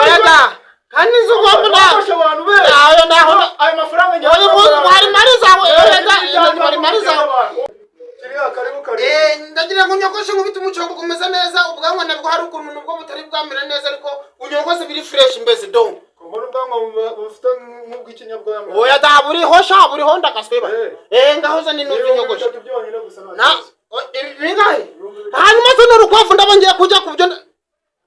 Oya da, kandi nzi ugomba na Nogosha abantu benshi. Ayo naho Ayo mafaranga njye. Oya, wari mari zawe. Oya da, wari mari zawe. Kiriya, karibu, karibu. Ndagira ngo unyogoshe nkubite umucongo umeze neza. Ubwanwa nabwo hari ukuntu nubwo butari bwamera neza, ariko unyogose biri fresh mbese donc. Mbona ubwanwa bufite nk'ubw'ikinyabwanwa. Oya da, buriho sha, buriho, ndakasweba. Ngaho za ni nuzi Ibihumbi nyogoshe. 30 byonyine gusa, nta Na kibazo. bingahe? Hanyuma se n'urukwavu ndaba ngiye kujya kubyo,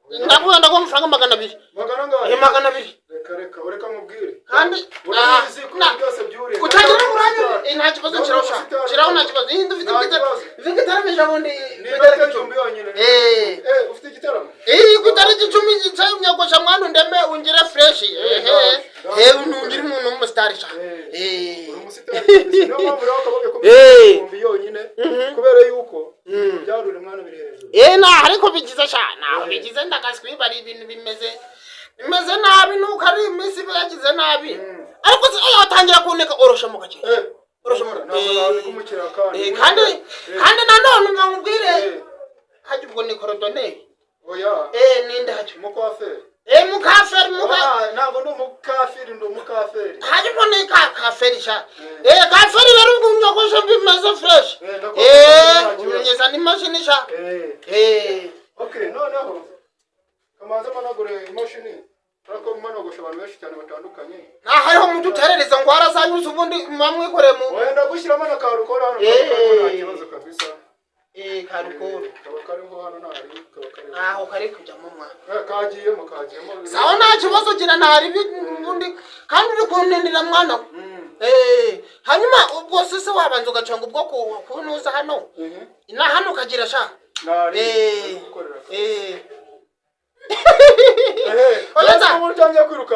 ndavuga ndaguha amafaranga 200. Magana angahe? 200. Reka, reka, reka nkubwire. Kandi Urabizi ko byose byuriye. Utagira ngo uranyure. Nta kibazo, nshiraho sha, nshiraho, nta kibazo. Iyi ndufite Nta kibazo. Mfite ejo bundi. Ni inote 1000 yonyine. Ufite igitaramo? Ku itariki 10 yicaye unyogosha mwana, undeme ungire fresh. Ehe he, ungire umuntu w'umusitari sha. Uri umusitari kabisa. Niyo mpamvu rero akaboge ko 1000 yonyine, kubera yuko byarure mwana biri hejuru. Na ariko bigize sha, naho bigize ndagaswiba, ari ibintu bimeze nabi, nuko ari iminsi iba yagize nabi. Ariko se oya, watangira kuneka, orosha mu gake. Orosha mu Ntabwo nawe kumukira kandi. Kandi nanone umva nkubwire, hajya ubwo ni coordonnateur? Oya. Ninde hajya? Umukwaferi. Mukaferi, muka Ah, ntabwo ndi umukafiri, ndi umukaferi. Hajya ubwo ni ka kaferi sha. Kaferi rero, ubwo unyogoshe bimeze fresh. Ndakora nta kibazo. Unyeza n'imashini sha. Okay, noneho kamanze managure imashini, urako manogosha abantu benshi cyane batandukanye. Nta hariho mutu uterereza ngo warazanyuze, ubundi muba mwikoreye mu Wenda gushyiramo na karukora hano. Kaba nta kibazo kabisa. Karukuru. Kaba kariho hano, ntari kaba kariho. Ntaho kari kujyamo mwana. Kagiyemo, kagiyemo. Sawa, nta kibazo, gira ntari ubundi kandi uri kunindira mwana we. Hanyuma ubwo sise wabanza ugacanga ubwo kunuza hano na hano ukagira sha. Ntari gukorera. Oya da. Oya, utangiye kwiruka.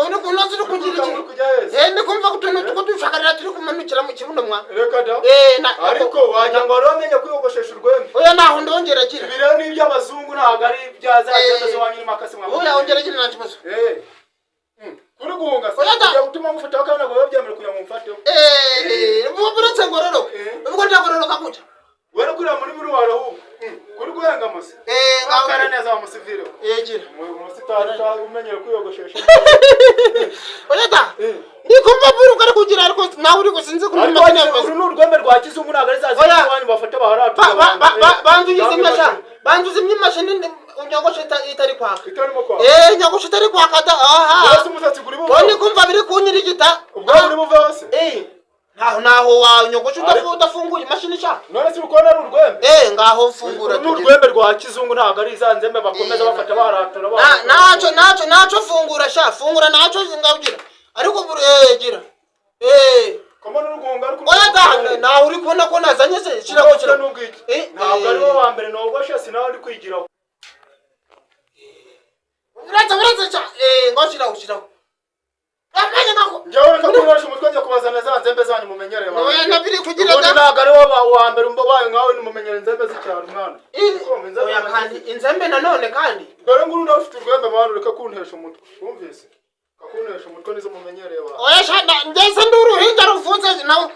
Uri kunoza, uri kugira Uri iki? kujya heza. Ndi kumva utuntu two dushakarira turi kumanukira mu kibuno mwa. Reka da. Na Ariko wagira ngo wari wamenye kwiyogoshesha urwembe. Oya, naho ndongera gira. Ibi rero ni iby'abazungu, ntabwo ari ibya za nzembe z'iwanyu n'imakasi mwa. Oya, ongera gira, nta kibazo. Kuri guhunga se? Oya da. Ujya gutuma ngufataho kandi ntabwo biba byemewe kugira ngo umfateho. Ubu uretse ngororoka. Ubwo ndagororoka gutya. Wari kurira muri wari ahubwo kuri guhenga musa. Ngaho. Akara neza wa musivile. Gira. Umusitari umenyere kwiyogoshesha. Oya da. Ndi kumva buri ari kugira, ariko nawe uri gusinzi kumva Ariko imashini uru yakoze. ni urwembe rwa kizungu, ntabwo ari za Oya. zindi bafata baharata. Banza uyizimye sha. Banza uzimye imashini, unyogoshe itari kwaka. Itarimo kwaka? Nyogoshe itari kwaka da. Aha. Wese umusatsi guri Bo ndi buve. kumva biri kunyirigita. Ubwo buri buve hose. Naho wanyogoshe udafunguye imashini sha. None se urukona ari urwembe? Ngaho fungura. Uru ni Tugire. urwembe rwa kizungu, ntabwo ari za nzembe bakomeza bafata baharatura. Naco fungura sha, fungura naco, ngaho ariko gira. Komona urugunga ariko. Oya da, nawe uri kubona ko nazanye se, shiraho, Shira shiraho. n'ubwiki. Ntabwo ari wowe wa mbere nogoshe, sinawe ndi kwigiraho. Uretse sha, ngo shiraho, shiraho. Akanya nako. Njyewe reka kunoresha umutwe, njya kubazana za nzembe zanyu mumenyereye. Oya, nabiri kugira Ubundi da. ntabwo ari wowe wa mbere umbaye nkawe, nimumenyere inzembe z'icyaro mwana. Kumva inzembe. Oya, kandi inzembe nanone kandi. Dore nguru nawe ufite urwembe mwana, reka kuntesha umutwe. Wumvise? Reka kuntesha umutwe nizo mumenyereye abantu. Oya sha, ngeze ndi uruhinja ruvutse nawe.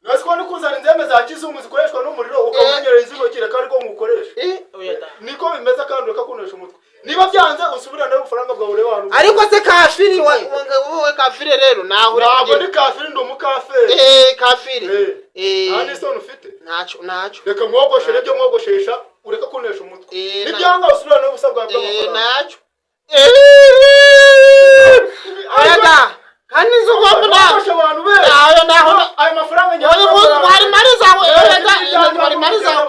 Nasi ko kuzana inzembe za kizungu zikoreshwa n'umuriro, ukamenyereye iz'intoki, reka ariko ngukoresha. Oya da. Niko bimeze, kandi reka kuntesha umutwe. Niba byanze usubirane ubufaranga bwawe urebe ahantu. Ariko se kafiri wowe, kafiri rero naho uri Ntabwo kugira. ndi kafiri, ndi umukaferi. Kafiri. Nta n'isoni ufite. Naco, naco. Reka nkogoshere ibyo nkogoshesha, ureke kuntesha umutwe. Nibyanga usubirane ubusa bwawe bw'amafaranga. Naco. Oya da. Kandi nzi ugomba na Nogosha abantu benshi. Ayo naho Ayo mafaranga njye. Oya, wari mari zawe. Oya da, wari mari zawe.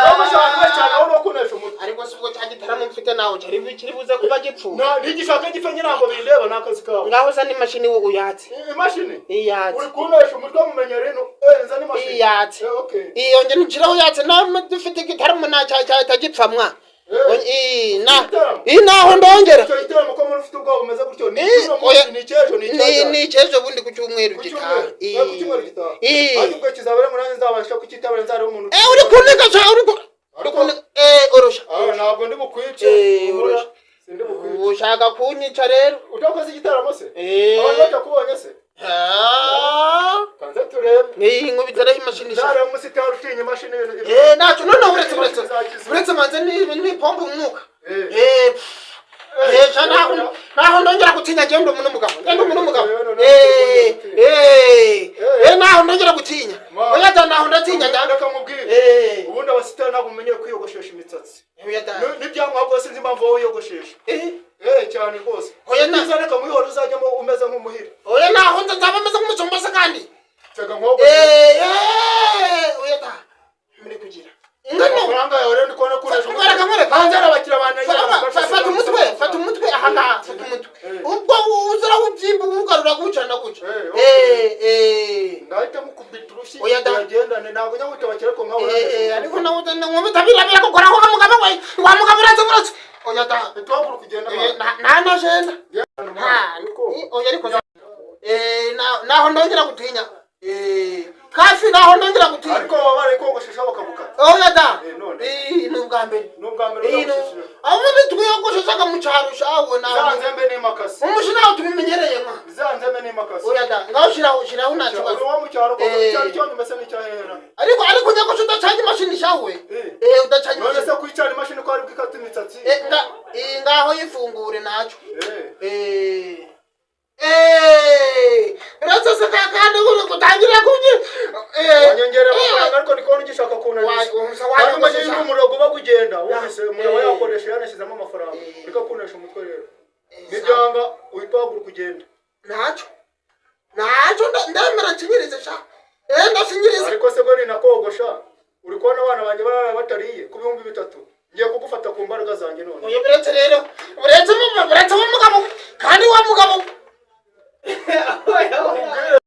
Nogosha abantu benshi cyane, aho no kuntesha umutwe. Ariko si ubwo cya gitaramo mfite nawe kiri buze kuba gipfuye? Ntigishaka gipfe nyine, ntabwo bindeba, ni akazi kawe. Ngaho zana imashini uyatse. Imashini? Iyatse. Uri kuntesha umutwe, mumenyere ino. Nzana imashini. Iyatse. Okay. Iyo nge nshiraho yatse, nawe dufite igitaramo nta cyahita gipfa mwa. Na Igitaramo? Naho ndongera. Icyo gitaramo ko muri ufite ubwoba bumeze gutyo ni Eh, icy'uno oya. munsi, ni icy'ejo, ni Ni icy'ejo? ni icy'ejo bundi ku cyumweru Ku gitaha. cyumweru? Ku cyumweru gitaha. Ariko ubwo kizabera ngo nanjye nzabasha kucyitabira, nzarebe umuntu. Uri kuniga sha, uri kuniga. Orosha. Ah, ntabwo ndi bukwice. Humura, Orosha. sindi bukwice. Ushaka kunyica rero. Utakoze igitaramo se? Abantu batakubonye se? Ah. Kanze turebe. Nkubitiraho imashini sha. Nzareba umusitari utinya imashini. Ntacyo, noneho uretse manze ni Ni pompe umwuka. Eh. Eh, naho ndongera gutinya. Genda umuntu umugabo, genda umuntu umugabo. Eh, Eh, eh, naho ndongera gutinya. Ma. Oya da, naho ndatinya da. Reka mubwire. Ubundi abasitari ntabwo mumenyere kwiyogoshesha imitsatsi. Oya da. N'ibyangombwa rwose, sinzi impamvu wowe wiyogoshesha. Eh, cyane rwose. Oya, Byiza, reka mwihore, uzajyamo umeze nk'umuhira. Oya, naho nzaba meze nk'umushumba se kandi. Tega nkogoshe. Eh, oya da, muri kugira ingano. Amafaranga yawe rero ndi kubona kunesha. Nkwereka, nkwereka. Hanze hari abakiriya Fata umutwe, fata umutwe aha ngaha, fata umutwe. Ubwo uzira ubyimba ugarura guca na guca. Eh, okay. Eh. Ndahita mukubita urushyi. Oya da. Uragendane, ntabwo njya wita abakiriya ko nkawe. Eh, ariko nawe nkubita birabira gukora wa mugabo we, wa mugabo uratse uretse. Oya da. Tuhaguruka ugenda. Eh, nta najenda. Nta oya, ariko naho ndongera gutinya. Eh, kafi, naho ndongera gutinya. Ariko baba bari kogoshesha bakagukata. Oya da. Eh, none. Eh, ni ubwa mbere. Ni ubwa mbere Eh, uyogoshesheje. Ubundi twiyogosheshaga mu cyaro shawe nawe. Za nzembe n'imakasi. Umushi nawe tubimenyereye nka. Za nzembe n'imakasi. Oya da, ngaho shiraho, shiraho, nta Uri kibazo. uwo mu cyaro koko? Eh. Icyaro cyo nyuma se n'icyahera? Ariko nyagosha udacanye imashini shawe. Eh. Eh, udacanye None se imashini. kwicana imashini ko ari bwikata imisatsi? Eh, nga ngaho yifungure naco. Eh. Eh. Eh, uretse se kandi uri gutangira kunyi. Eh. Wanyongerera amafaranga, ariko ndi kubona ugishaka kunaniza. Wa Kandi umenye wa yuko umuriro uba ugenda wumvise umuriro. Eh. Yakoresha yanashyizemo amafaranga, uriko kunesha umutwe rero. Nibyanga uhita uhaguruka ugenda. Naco. Naco ndemera nsinyirize sha. Eh, ndasinyirize. Ariko se bwo ninakogosha, uri kubona abana banjye barara batariye ku 3000? Ngiye kugufata ku mbaraga zanjye none. Oya, buretse rero. Buretse mu buretse mu mugabo kandi wa mugabo. Ubwire.